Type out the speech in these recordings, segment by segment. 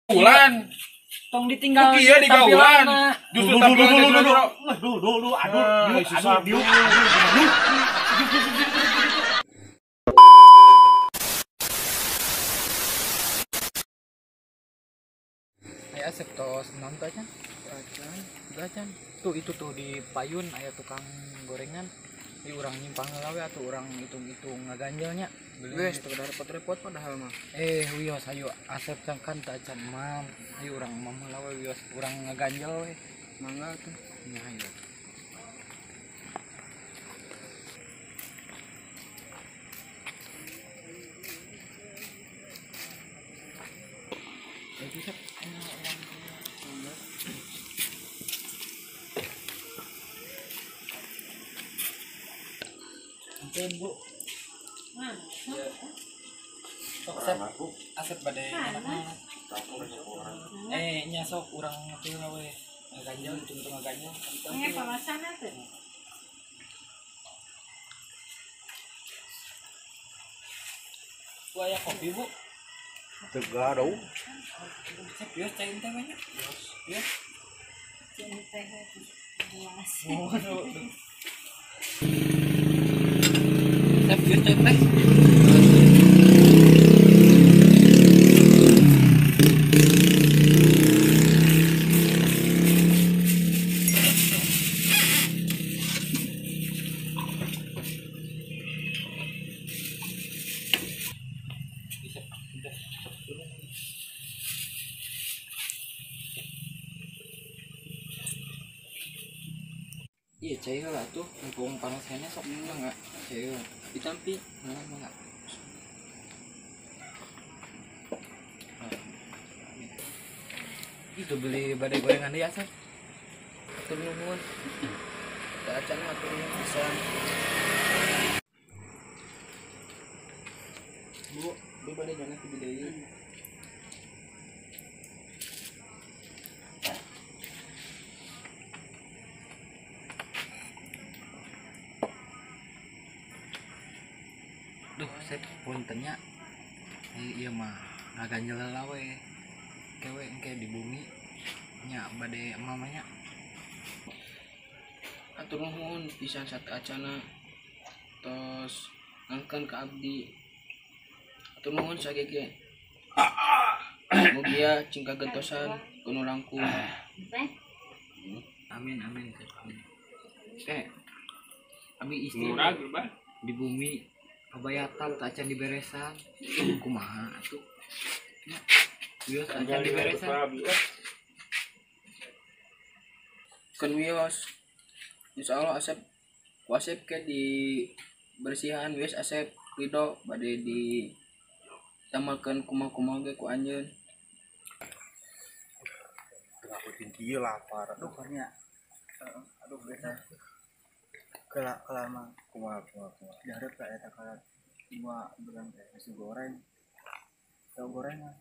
Bulan. Tong ditinggal. Iya di gaulan. Justru tampilan dulu. Dulu aduh aduh. Aya asep tos naon teh acan? Acan. Tuh itu tuh di payun aya tukang gorengan. Di urang nyimpang heula we atuh urang hitung-hitung ngaganjelnya. Geus teu repot-repot padahal mah. Wios ayo asep kan teu acan mam. Ayo urang mam heula we wios urang ngaganjel we. Mangga tuh. Nya ayo. Bisa ampun Bu. Sok asep bade nya sok urang teu we ngaganjel hitung-hitung ngaganjel. Nya pamasanna teh. Bu aya kopi Bu. Teu gaduh. Cek bios cai teh we nya. Bios. Cai teh gelas. Cek bios cai teh. Iya cair lah tuh, mumpung panas kayaknya sok enggak cair. Ditampi, enggak. Itu beli badai gorengan dia asal. Atur nuhun. Teu acan atur nuhun pisan. Bu, beli badai jangan ti deui. Duh, saya puntennya iya mah ngaganjel heula we. Kewe engke di bumi nya bade mamanya. Atur nuhun pisan sateuacana tos ngangkeun ka abdi. Atur nuhun sagege. Mugia cing kagentosan ku nu langkung. Amin amin. Abi istri di bumi kabayatan tak acan diberesan kumaha atuh nya wios acan diberesan keun wios insyaallah asep ku asep ke di bersihan wios asep ridho bade di tamalkeun kumaha-kumaha ge ku anjeun aku tinggi lapar aduh karnya aduh beta kelama kumaha darat ka eta ka dua bulan teh nasi goreng tau gorengan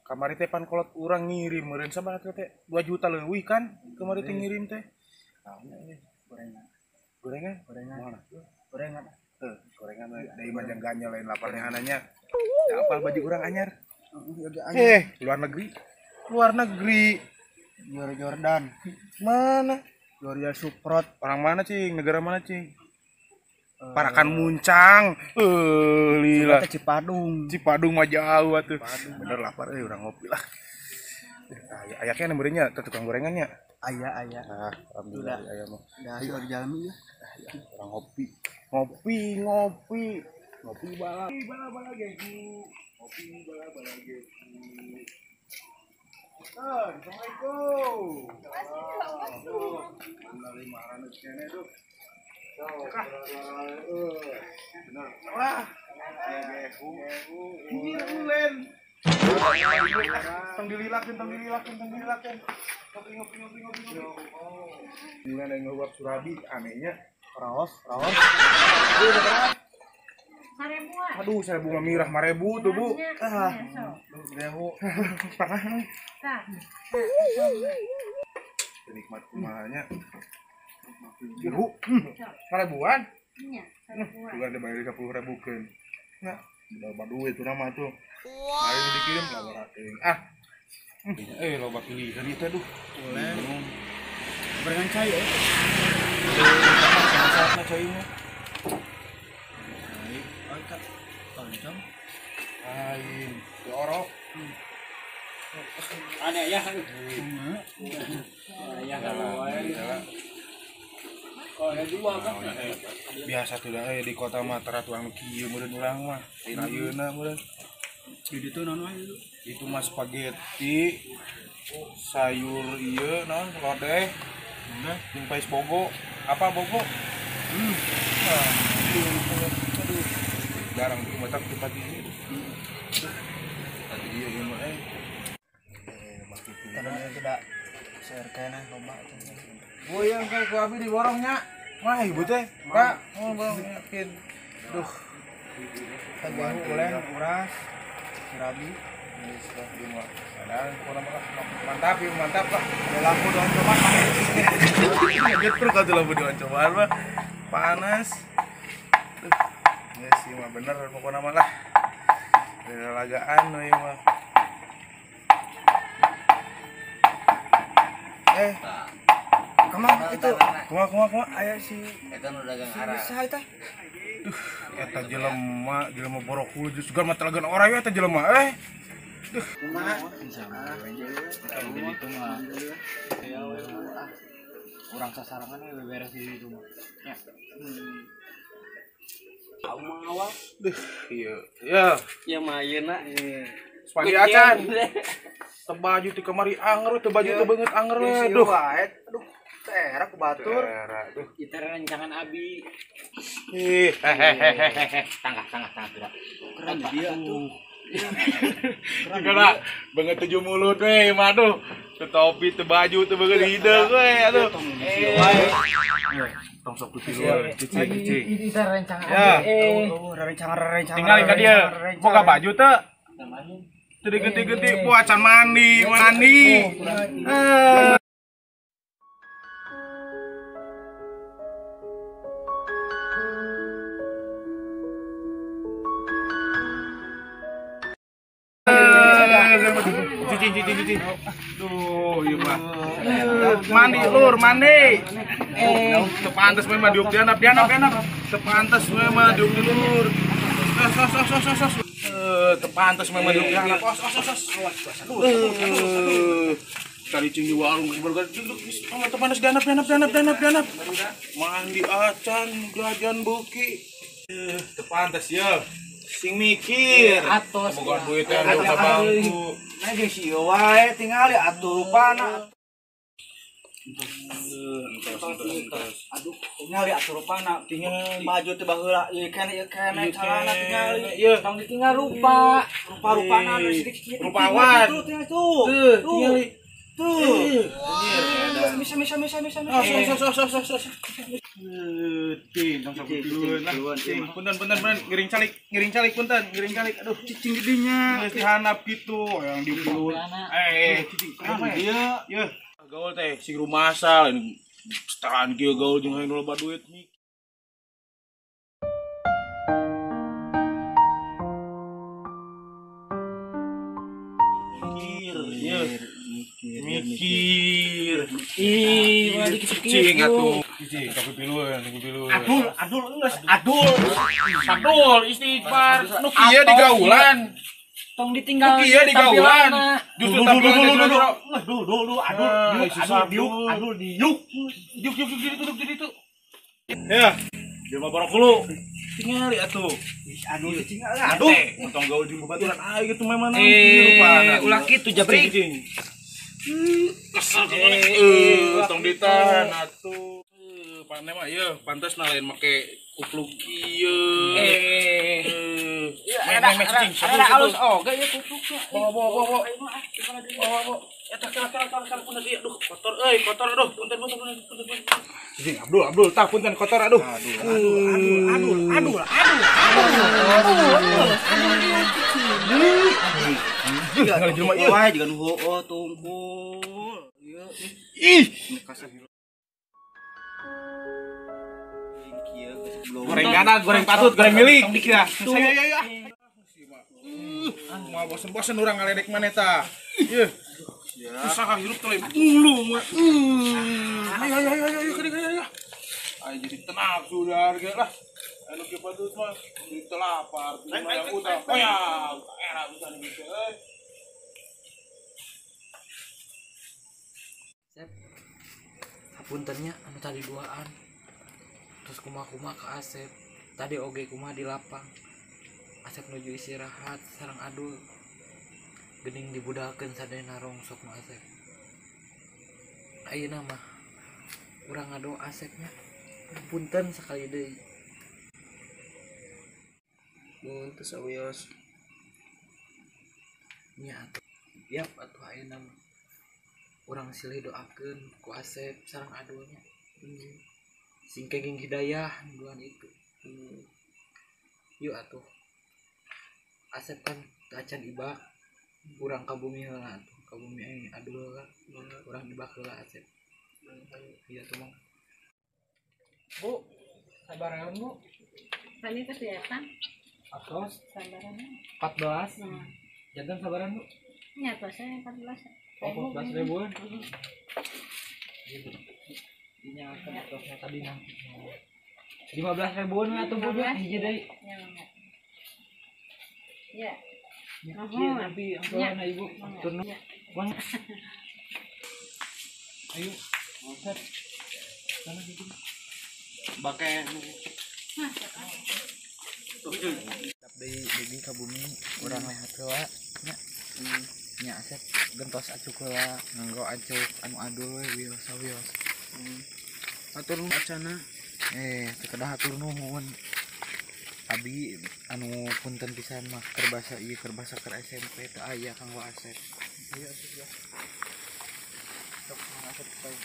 kamari teh pan kolot urang ngirim meureun sabaraha teh 2 juta leuwih kan kamari teh ngirim teh naon ieu gorengan gorengan gorengan mana gorengan gorengan we deui mah jang ganyol lain laparnya ananya apal baju urang anyar luar negeri luar Jordan mana Gloria Suprot. Orang mana cing? Negara mana cing? Parakan Muncang. Lila. Cipadung. Cipadung mah jauh atuh. Bener lapar euy urang ngopi lah. Aya keneh meureunnya teh tukang gorengannya. Aya aya. Ah, alhamdulillah aya mah. Da hayu di jalmi ya. Urang ngopi. Ngopi ngopi. Ngopi bala. Bala-bala gehu. Ngopi bala-bala gehu. Assalamualaikum. Wah, tong dililakeun, tong dililakeun, tong dililakeun. Ngopi ngopi ngopi ngopi. Ulen yang ngeuap surabi anehnya. Raos, raos. Sarebuan. Aduh, 1000 mah mirah 5000 tuh, Bu. Ah. 1000. Parah. Tah. Nikmat kumahanya. Gehu. 1000-an? Nya, 1000-an. Juga ada bayar 10.000 keun. Nah. Loba duit urang mah tuh. Ayo dikirim loba teuing. Ah. Loba pilihan ieu teh duh. Boleh. Gorengan cai ya. Saatna cai mah. Cai, angkat. Oncom. Lain, diorok. Aneh ya. Ya kalau dua kan. Biasa tuh dah di kota mah tara tuang kieu meureun urang mah. Lain ayeuna meureun. Di ditu naon wae itu? Mah spaghetti, sayur ieu naon lodeh. Jeung pais bogo. Apa bogo? Nah, aduh. Jarang tuh matak tempat ini. Tadi ieu mah Kadang tidak share kena loba tuh. Goyang kayak ku abi diborongnya. Mah ibu teh, Pak, mau borong yakin. Duh. Tahu uleng uras sirabi. Geus lah ieu mah. Sadar pokona mah mantap ieu mantap lah. Ada lampu doang cobaan. Getruk atuh lampu doang cobaan mah. Panas. Duh. Geus ieu mah bener pokona mah lah. Lalagaan we mah. Kumaha itu? Kumaha aya si eta nu dagang arah. Bisa eta. Duh, eta jelema, jelema borok hulu juga mah telagan orang eta jelema Duh, kumaha? Jadi itu mah. Urang sasarangan we beres di itu mah. Ya. Awal. Duh, iya. Ya. Ya mah ayeuna. Sepandi acan. Teu baju ti kamari anger, teu baju teu beungeut anger we. Duh. Aduh, tera ku batur. Tera, duh. Kita rencangan abi. Ih, hehehe. Tangga gerak. Keren dia tuh. Keren beungeut tujuh mulut we, mah aduh. Teu topi, teu baju, teu beungeut hideung we, aduh. Tong sok putih cicing cicing. Ini rencangan abi. Rencangan. Tinggal ka dieu. Boga baju teu? Teu gede-gede buat can mandi. Cicing. Duh, ieu mah. Mandi lur, mandi. Teu pantes we mah diuk dianap. Teu pantes we mah diuk di lur. Sos. Teu pantes memang diuk dianap. Os. Aduh. Cari cing di warung geus teu pantes dianap. Mandi acan jajan beuki. Teu pantes ye. Sing mikir. Atos. Boga duit teh ka bangku. Nah jeung si ieu wae tingali atuh rupana. Entos. Aduh, tingali atuh rupana. Tingali baju teh baheula ieu kene calana tingali. Ieu tong ditinggal rupa. Rupa-rupana anu sedikit. Rupawan. Tuh, tingali tuh. Tuh, Tuh. Bisa. Sos. Ting, tong sok piluan lah. Punten, ngiring calik punten, ngiring calik. Aduh, cicing gedinya. Geus dihanap kitu, yang dipiluan. Cicing. Kenapa ya? Yeuh. Gaul teh sing rumasa lain setelan kieu gaul jeung hayang loba duit nih. Mikir. Ih, malah dikit-dikit. Cicing atuh. Cicing tapi piluan, Adul geus, adul. Adul istighfar. Nu kieu digaulan. Tong ditinggal. Nu kieu digaulan. Justru tampilan Dulu adul adul diuk. Diuk jadi itu. Ya. Jelema borok hulu. Tingali atuh. Aduh, cicing aduh. Untung gaul jeung babaturan aing gitu memang. Ulah kitu jabrik. Kesel tong ditahan atuh. Pane mah ieu pantes lain make kupluk ieu. Meh cicing. Ada alus oge ieu kuplukna. Bawa. Eta kala punten ieu. Aduh, kotor euy, kotor aduh. Punten. Cicing Abdul tah punten kotor aduh. Aduh. Ngali jelema ieu. Wae jiga nu heueuh tungkul. Ieu ih. Goreng gana, goreng patut, goreng milik. Ya. Saya ya. Moal bosen-bosen urang ngaledek maneh tah. Yeuh. Usaha hirup teh mulu. Ayo ayo ayo ayo keuring ayo. Ayo jadi tenang sudah harga lah. Anu kieu patut mah ditelapar yang utang. Oh ya, enak bisa gitu euy. Sep. Hapuntennya anu tadi duaan. Terus kumaha-kumaha ka Asep. Tadi oge kumaha di lapang. Asep nuju istirahat sareng Adul. Geuning dibudalkeun sadayana rongsok nu Asep. Ayeuna mah urang ngadoa Asepnya. Punten sakali deui. Mun teu sawios. Nya atuh. Yap atuh ayeuna mah. Urang silih doakeun ku Asep sareng Adulnya. Sing kenging hidayah duan itu. Yuk atuh. Asep kan acan ibak. Urang ka bumi heula atuh, ka bumi Adul heula. Urang ibak heula Asep. Iya tuh mang. Bu, sabaran Bu. Tadi kelihatan. Atos sabaran 14. Jantan sabaran Bu. Nya tosnya 14. Oh, 14 ribuan. Iya, Bu. Dinyalakan atosnya tadi nanti. 15 ribuan atuh Bu ya, hiji deui. Ya. Iya, nanti angkauan Ibu. Turun. Bang. Ayo, Set. Sana gitu. Bake. Deui dugi ka bumi urang lehat heula nya. Nya Asep gentos acuk heula nganggo acuk anu Adul we wios wios. Atur nuhun acana. Teu kedah atur nuhun. Abi anu punten pisan mah keur basa ieu keur basa keur SMP teu aya kanggo Asep. Ayo Asep ya. Sok Asep bae.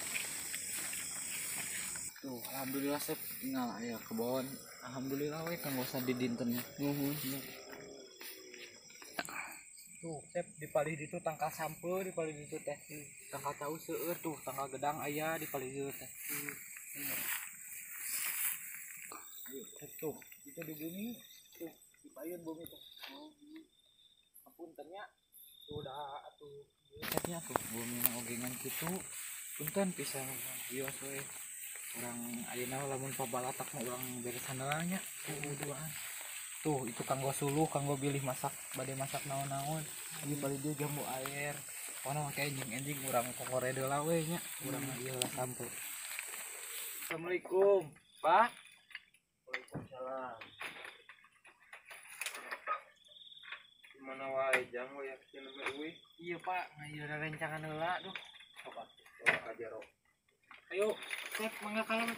Tuh, alhamdulillah Sep ngal aya kebon. Alhamdulillah we kanggo sadidintennya. Nuhun. Tuh, Sep di palih ditu tangkal sampeu di palih ditu teh. Tangkal cau seueur tuh, tangkal gedang aya di palih ditu teh. Ayo, Sep tuh, itu di bumi tuh, di payun bumi tuh. Apunten nya. Tuh dah atuh. Sepnya tuh bumi na oge ngan kitu. Punten pisan wios we. Urang ayeuna lamun pabalatak mah urang beresan heula nya duaan. Tuh itu kanggo suluh kanggo bilih masak bade masak naon-naon. Ieu bali dieu jambu air. Kono make enjing-enjing urang kokore deula we nya. Urang mah ieu lah sampeu. Assalamualaikum, Pak. Waalaikumsalam. Gimana wae jang we yakin mah euy? Iya, Pak, ngayu rerencangan heula duh. Sok atuh aja ro. Ayo, Sep, mangga kalem.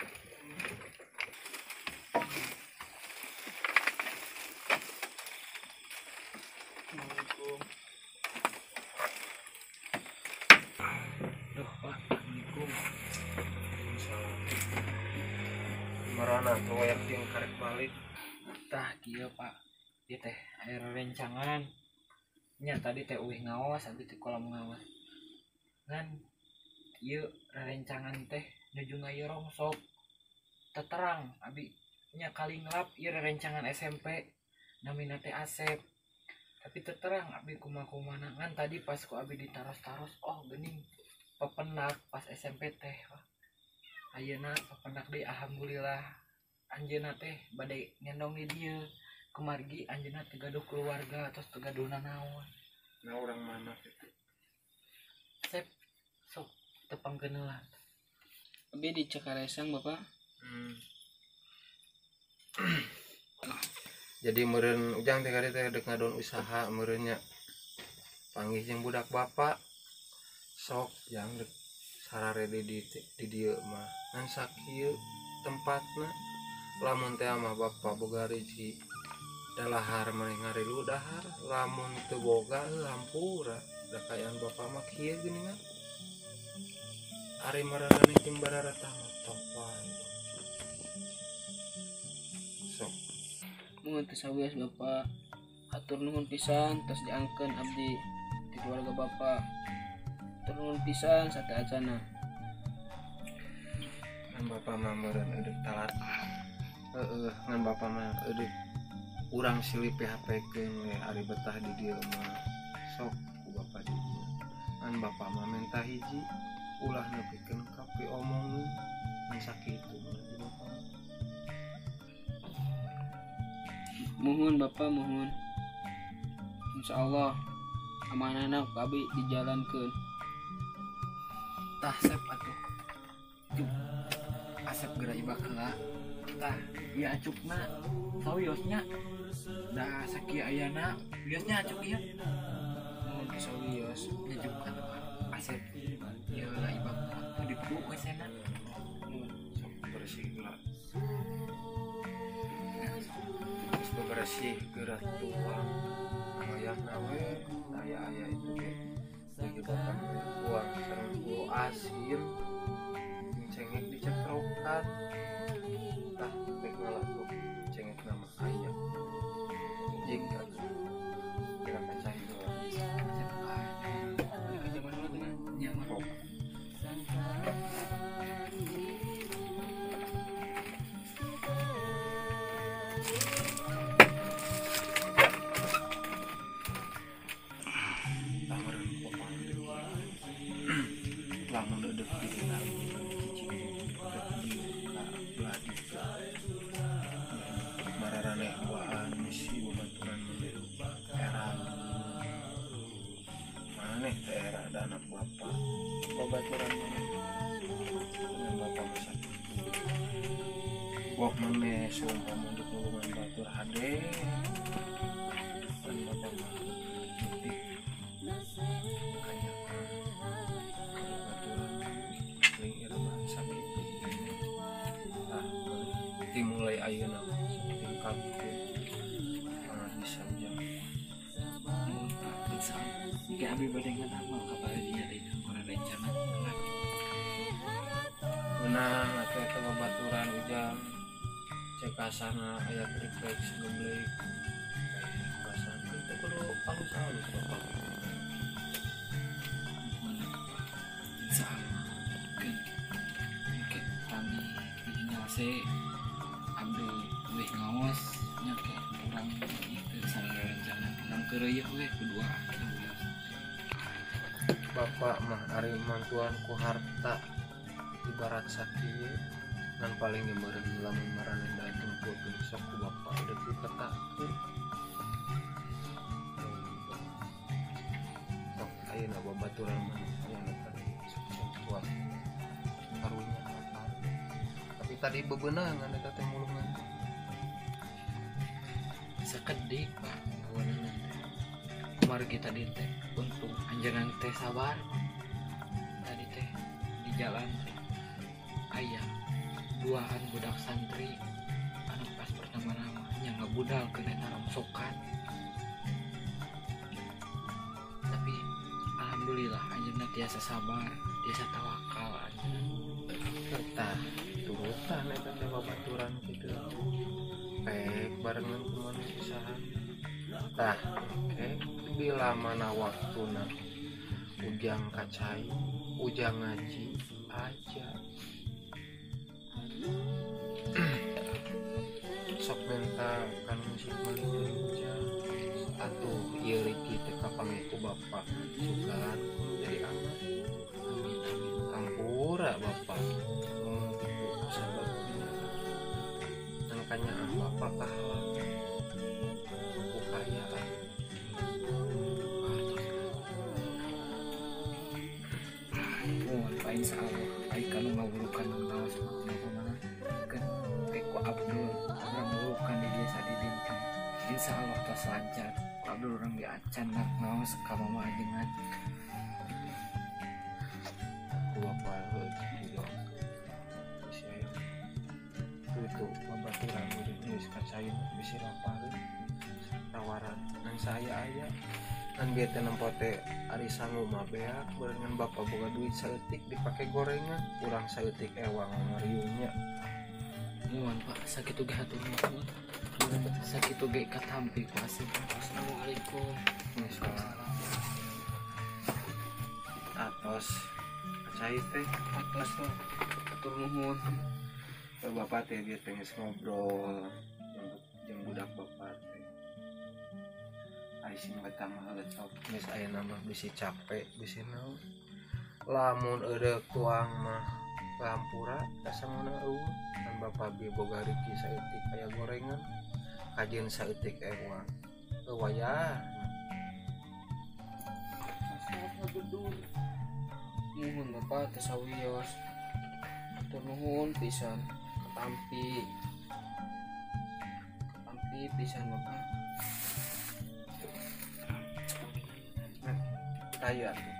Assalamualaikum. Duh, Pak, Assalamualaikum. Waalaikumsalam. Marana tuh yakin karek balik. Tah kieu, Pak. Ieu teh aya rerencangan. Nya tadi teh uih ngaos, abdi teh kolam ngaos. Ngan ieu rerencangan teh nuju ngayu rongsok. Teterang abi nya kali ngelap ieu rerencangan SMP namina teh Asep. Tapi teterang abi kumaha-kumahana ngan tadi pas ku abi ditaros-taros oh geuning pepenak pas SMP teh. Ayeuna pepenak deui alhamdulillah anjeunna teh bade ngendong di dieu. Kumargi anjeunna teu gaduh keluarga tos teu gaduh nanaon. Nah urang mana kitu? Sep sok tepangkeun heula. Abi di Cakaresang Bapak. Jadi meureun ujang teh kali teh dek ngadon usaha meureun nya. Panggih jeung budak bapak. Sok jang dek sararede di dieu mah. Ngan sakieu tempatna lamun teh mah bapak boga rezeki dalahar maneh ngarilu dahar lamun teu boga hampura da kaayaan bapak mah kieu geuningan. Ari mararane jeung bararatah mah tok wae. Sok Mun teu sawios Bapak. Hatur nuhun pisan tos diangkeun abdi di keluarga Bapak. Hatur nuhun pisan sateuacana. Ngan bapak mah meureun eudeuk talat. Heeh, ngan bapak mah eudeuk Urang silih PHP-keun we ari betah di dieu mah. Sok ku bapak di dieu. Ngan bapak mah menta hiji ulah nepikeun ka piomongeun. Ngan sakitu mah di bapak. Muhun bapak muhun. Insyaallah amanahna ku abi dijalankeun. Tah sep atuh. Cuk. Asep geura ibak heula. Tah, ieu acukna sawiosnya. Da sakieu ayana wiosnya acuk ieu. Muhun ke sawios. Nya cuk atuh Asep. Ieu lah ibak teu dipu we sena. Muhun. Sok bersih heula. Geus bebersih geura tuang. Wayahna we aya-aya itu ge. Lagi bapak we buang sareng bulu asin. Jeung cengek diceprokan. Tah rek ngalah tuh cengek nama aya. Jing atuh. Kira kacai heula. Asep ah. Balik ka zaman heula teh nya. Nya mah. Sok. Tah meureun bapak deuk. Lamun deuk di dina cicing deuk di ka belah ditu. Mararaneh duaan misi babaturan mah era. Maneh teh era da anak bapak. Babaturan maneh dengan bapak mah sakitu. Boh maneh seumpama deuk nulungan batur hade. Kan bapak mah lebih kanyakan babaturan paling era mah sakitu. Tah maneh ti mulai ayeuna tingkatkeun karena bisa ujang. Muhun Pak, insyaallah. Ge abi bade ngadamel ka paradinya deui rencana. Menang atuh eta babaturan ujang. Cek kasana aya triplek segeblek. Kasana teu kudu alus-alus bapak. Muhun Pak. Insyaallah. Keun. Engke kami dinyalse abdi leuwih ngaos nya ke urang itu sareng rencana urang keureuyeuk we ku dua wios. Bapak mah ari mantuan ku harta ibarat sakieu ngan paling ge meureun lamun maraneh dateng peuting sok ku bapak deuk dipetakeun. Sok ayeuna babaturan maneh aya nu tadi sok kuat karunya lapar. Tapi tadi bebeunangan eta teh mulungan. Sakedik Pak bebeunangan teh. Kumargi tadi teh untung anjeunna teh sabar. Tadi teh di jalan teh aya duaan budak santri anu pas pertama nama nya ngabudalkeun eta rongsokan. Tapi alhamdulillah anjeunna tiasa sabar, tiasa tawakal anjeunna. Tah turutan eta teh babaturan kitu. Pek barengan ku maneh pisahan. Tah oke bila mana waktuna ujang kacai, ujang ngaji aja. Sok menta kan musik meuli ujang. Atuh ieu riki teh kapanggih ku bapak sugan kudu jadi anak. Amin amin. Hampura bapak ngomong kitu sababna. Ngan kanyaah bapak kahalang ku kaayaan. Muhun Pak insyaallah ai kanu ngawurukan ngaos mah mah keun ke ku Abdul urang wurukan di desa di dinten. Insyaallah tos lancar. Ku Abdul urang diacan nak ngaos ka mama ajengan. Ku bapak heuh didoakeun. Bisi aya tutu babaturan murid geus kacain bisi lapareun tawaran ngan saaya-aya ngan bieu teh nempo teh ari sangu mah beak barengan bapak boga duit saeutik dipake gorengan urang saeutik ewang ngariung nya. Muhun Pak sakitu ge hatur nuhun. Sakitu ge katampi ku Asep. Assalamualaikum. Waalaikumsalam. Atos kacai teh Atos tuh. Hatur nuhun. Bapak teh bieu teh geus ngobrol jeung budak bapak teh. Sing betah mah sok geus aya nama bisi capek bisi naon. Lamun eureuk tuang mah lampura kasamana eueuh kan bapak ge boga reuki saeutik aya gorengan kajeun saeutik ewang wayah. Nuhun bapak teu sawios. Atur nuhun pisan katampi. Katampi pisan bapak. Nah, taya atuh.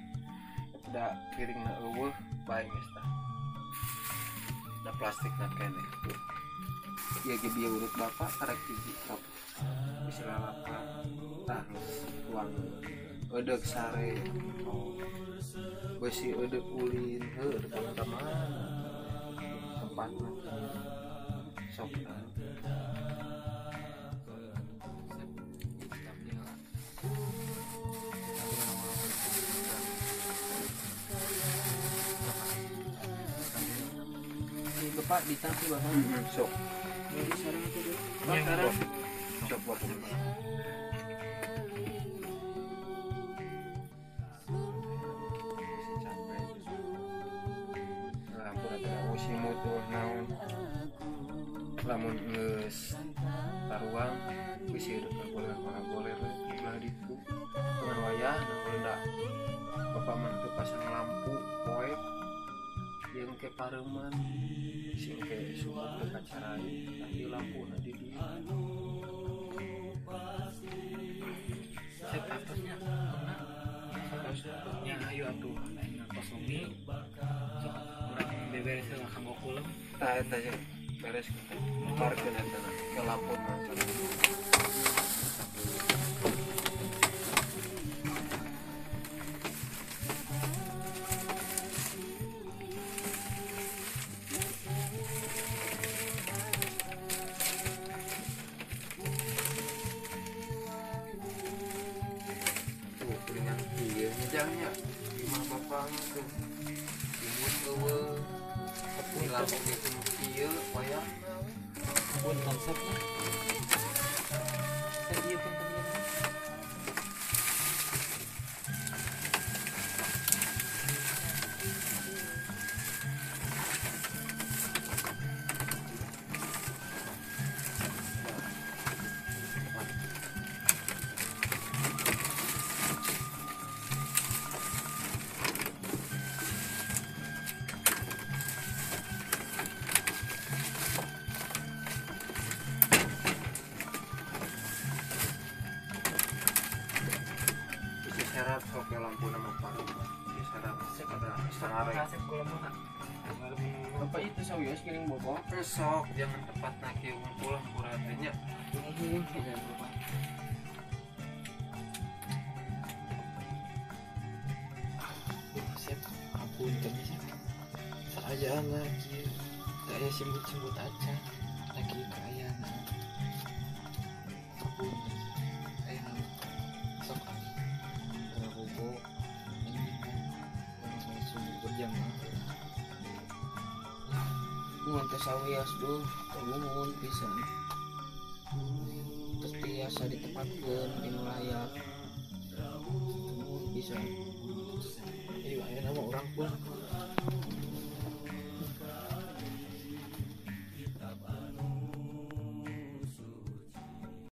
Da piringna eueuh bae geus tah. Da plastikna keneh. Ieu ge bieu urut bapak karek hiji sok. Bisi lalapan. Tah tuang eudeuk sare. Besi eudeuk ulin heuh ka mana tempatna sok. Bapak ditampi bapak. Sok. Jadi sareng itu deh. Bapak sok bapak. Lamun geus taruang bisi eureuk ngagoler-ngagoler ulah ditu ngan wayah da bapak mah teu pasang lampu poek jeung ke pareuman sing ke subuh teu kacarai tapi lampuna di dieu. Sep atasnya nya ayo atuh aing ngatos umi sok urang beberes heula kanggo kulem tah eta jeung beres kita parkeun eta ke lampuna. Tuh kulingan ieu ngejangnya imah bapakna tuh timun eueuh tapi lampu ge kieu wayahna pun konsepnya tadi ieu punten. Serap sok lampu nama paru serap ada setengah kasep kula mah. Bapak itu sawios geuning bobo. Sok jangan tempat naki ngumpul hampura teh nya. Nuhun pisan bapak. Sep apunten sep. Saajaan lagi teu aya simbut-simbut acan lagi kaayaan. Apunten. Aya sok bobo berjamaah. Nuhun teh sawios duh, nuhun pisan. Terus tiasa ditempatkeun di nu layak. Nuhun pisan. Ayo aya nama urang pun.